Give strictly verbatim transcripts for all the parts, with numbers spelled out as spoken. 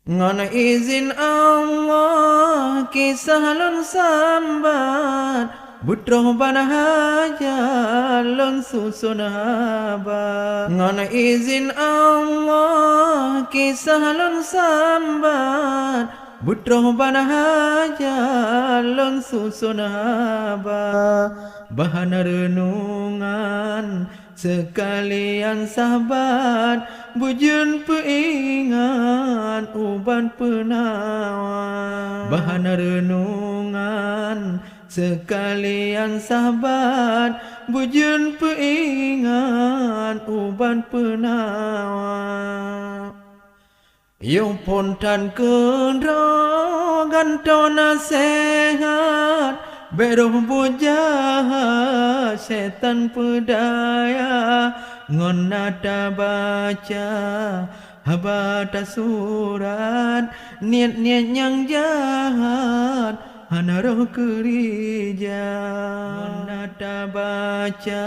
Ngon izin Allah kisah lôn sambat, beutroh ban hajat lôn susun haba. Ngon izin Allah kisah lôn sambat, beutroh ban hajat lôn susun haba. Bahan reunungan seukalian sahabat, beujeuet peuingat ubat peunawa. Bahan reunungan seukalian sahabat, beujeuet peuingat ubat peunawa. Yoh phon that keudroe gantoe naseuhat, bék roh buet jahat, syetan peudaya. Ngon na tabaca haba tasurat, niet-niet nyang jahat hana roh keurija. Ngon na tabaca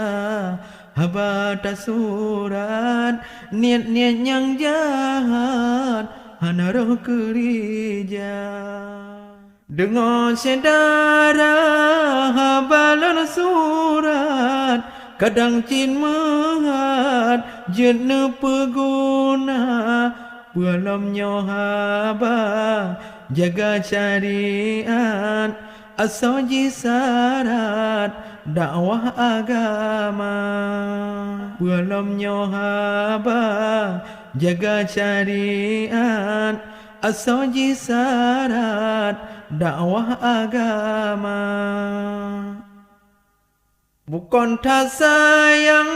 haba tasurat, niet-niet nyang jahat hana roh keurija. Deungoe syedara haba lôn surat, kadang cit meuhat jeuet neupeuguna. Peue lom nyoe haba jaga syariat, asoe jih syarat dakwah agama. Peue lom nyoe haba jaga syariat, asoe jih syarat dakwah agama. Bukon that sayang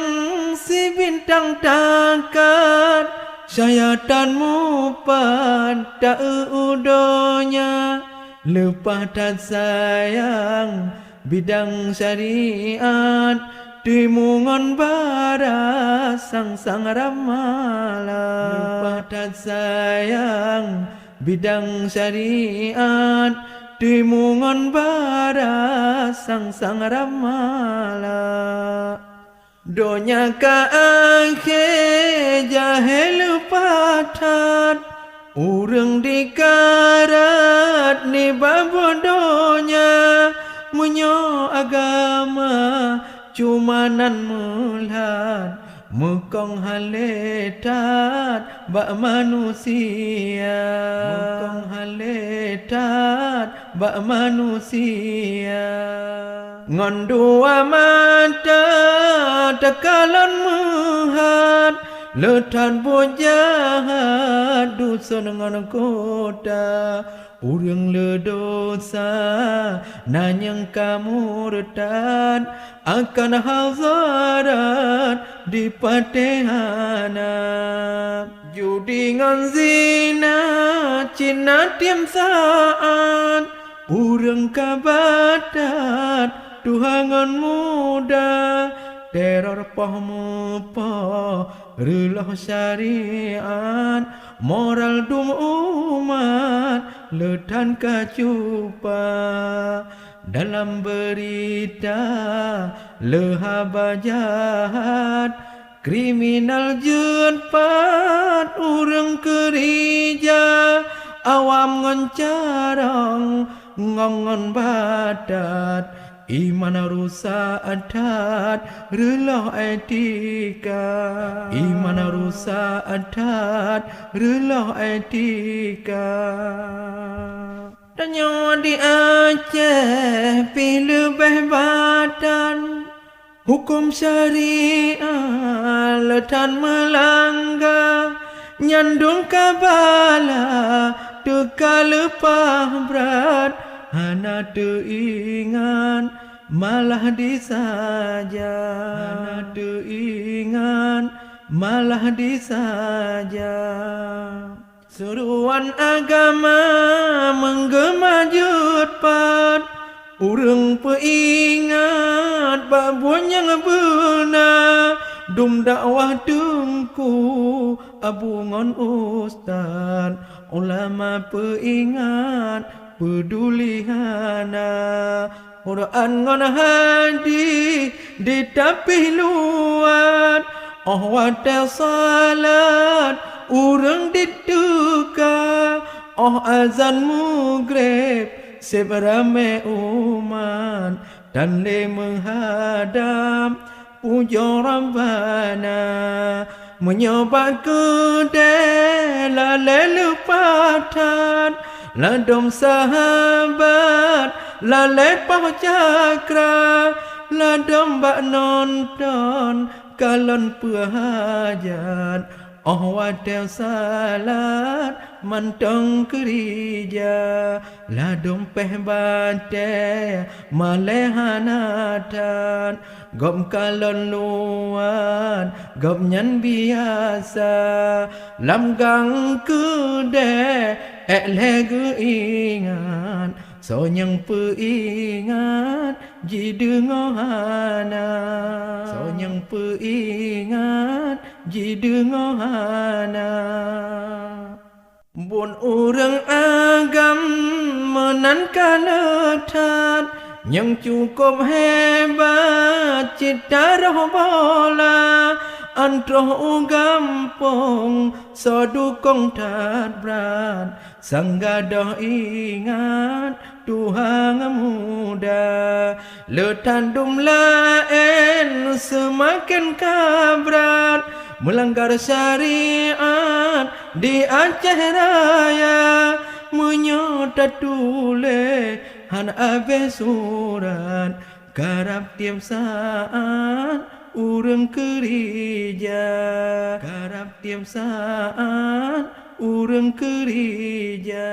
si bintang takat, syayatan mupat ta-eu u donya. Leupah that sayang bidang syariat, timu ngon barat sang-sang ramala. Leupah that sayang bidang syariat, timu ngon barat sang-sang ramala. Donya ka akhé jahé leupah that, ureuëng dikarat nibak buet donya. Meunyoe agama cuma nan meulat, meukong halé that bak manusia. Meukong halé that bak manusia. Ngon dua mata takalon meuhat, le that buet jahat dusun ngon kuta. Ureuëng le dosa na nyang ka murtad, akan hal zarat dipatéh hana. Judi ngon zina cit na tieb saát, ureuëng ka batat tuha ngon muda. Teror poh meupoh reuloh syariat, moral dum umat le that ka cupa. Dalam beurita le haba jahat, kriminal jeuet pat ureuëng keurija, awam ngon carông, ngong ngon batat. Iman rusak that reuloh etika. Iman rusak that reuloh etika. Tanyoe di Aceh pih leubeh batat, huköm syariat le that meulangga. Nyan dum ka bala teuka leupah brat, hana teuingat malah disaja. Hana teuingat malah disaja. Seuruan agama meugeumajeut pat, ureuëng peuingat bak buet nyang beuna. Dum dakwah teungku, abu ngon ustaz, ulama peuingat peuduli hana. Quran ngon hadis ditapih luwat, óh watée salat ureuëng diteuka. Óh azan Maghrib, seb ramé umat, tan lé meuhadab pujoe Rabbana. Meunyoe bak keudè lalée leupah that, ladôm sahabat lalée poh cakra, ladôm bak nonton kalon peuhajat. Óh watée salat mantong keurija, ladôm péh batée malée hana that. Gob kalon luwat, gobnyan biasa, lam gang keudè ék lhée geuingat. Soe nyang peuingat jideungoe hana. Soe nyang peuingat jideungoe hana. Buet ureuëng agam meunan ka le that, nyang cukôp hebat cit taroh bola. Antroh u gampông soe dukong that brat, sang gadôh ingat tuha ngon muda. Le that dum laén seumaken ka brat, meulanggar syariat di Aceh Raya. Meunyoe tatuléh hana abéh surat, karab tieb saát ureuëng keurija, karab tieb saát ureuëng keurija.